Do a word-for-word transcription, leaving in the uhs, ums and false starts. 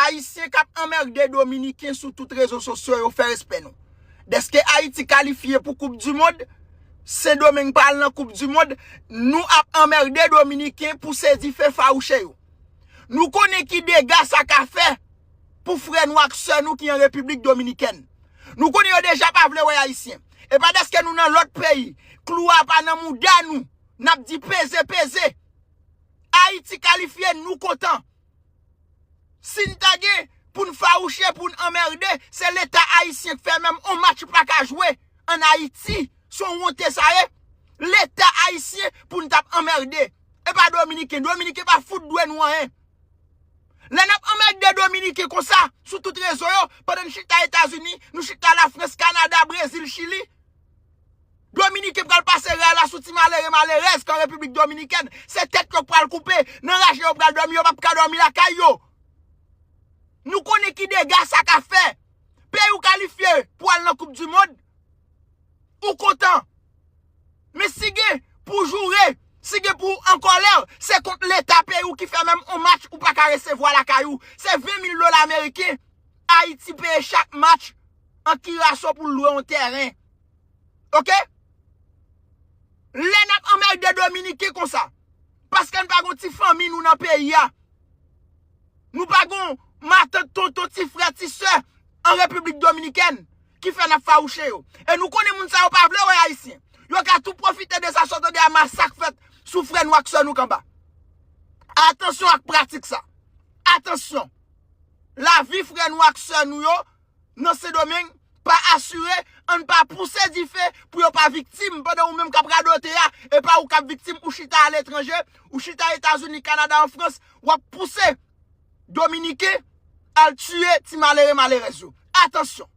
Ayisyen k ap anmède Dominiken sou tout rezo sosyo yo, fè respè nou. Dèske Ayiti kalifye pou Koup di Mond, Sendomeng pral nan Koup di Mond, nou ap anmède Dominiken pou se dife fawouche yo. Nou konnen ki dega sa ka fè pou frè nou ak sè nou ki an Repiblik Dominikèn. Nou konnen yo deja pa vle wè Ayisyen. E pa dèske nou nan lòt peyi, klou a pa nan mouda nou, n ap di peze, peze. Ayiti kalifye, nou kontan. Si n ta gen pou n fawouche, pou n anmède, se Leta ayisyen k fè menm on match pa ka jwe ann Ayiti. Se on wonte sa ye. Leta ayisyen pou n t ap anmède. E pa Dominiken. Dominiken pa fout dwe nou anyen. Lè n ap anmède Dominiken konsa, sou tout rezo yo, pandan n chita Etazini, nou chita Lafrans, Kanada, Brezil, Chili, Dominiken pral pase rèy la sou ti malere, malerèz k an Repiblik Dominikèn. Se tèt yo k pral koupe. Nan raje yo pral dòmi, yo p ap ka dòmi lakay yo. Nou konnen ki dega sa ka fè. Peyi w kalifye pou al nan Koup di Mond, ou kontan. Men si gen pou joure, si gen pou an kòlè, se kont Leta peyi w ki fè menm on match ou pa ka resevwa lakay ou. Se ven mil dola ameriken Ayiti peye chak match an Curaçao pou l lwe on tèren. Oke? Lè n ap anmède Dominiken konsa, paske n pa gon ti fanmi nou nan peyi a. Nou pa gon matant, tonton, ti frè, ti sè an Repiblik Dominikèn ki fè n ap fawouche yo. E nou konnen moun sa yo pa vle wè Ayisyen. Yo ka tou pwofite de sa, sòt de a masak fèt sou frè nou ak sè nou k anba. Atansyon ak pratik sa. Atansyon. Lavi frè nou ak sè nou yo nan Sendomeng pa asire, ann pa pouse dife pou yo pa viktim, pandan ou menm k ap radote a, e pa ou k ap viktim, ou chita aletranje, ou chita Etazini, Kanada, an Frans, w ap pouse Dominiken al tiye ti malere, malerèz yo. Atansyon!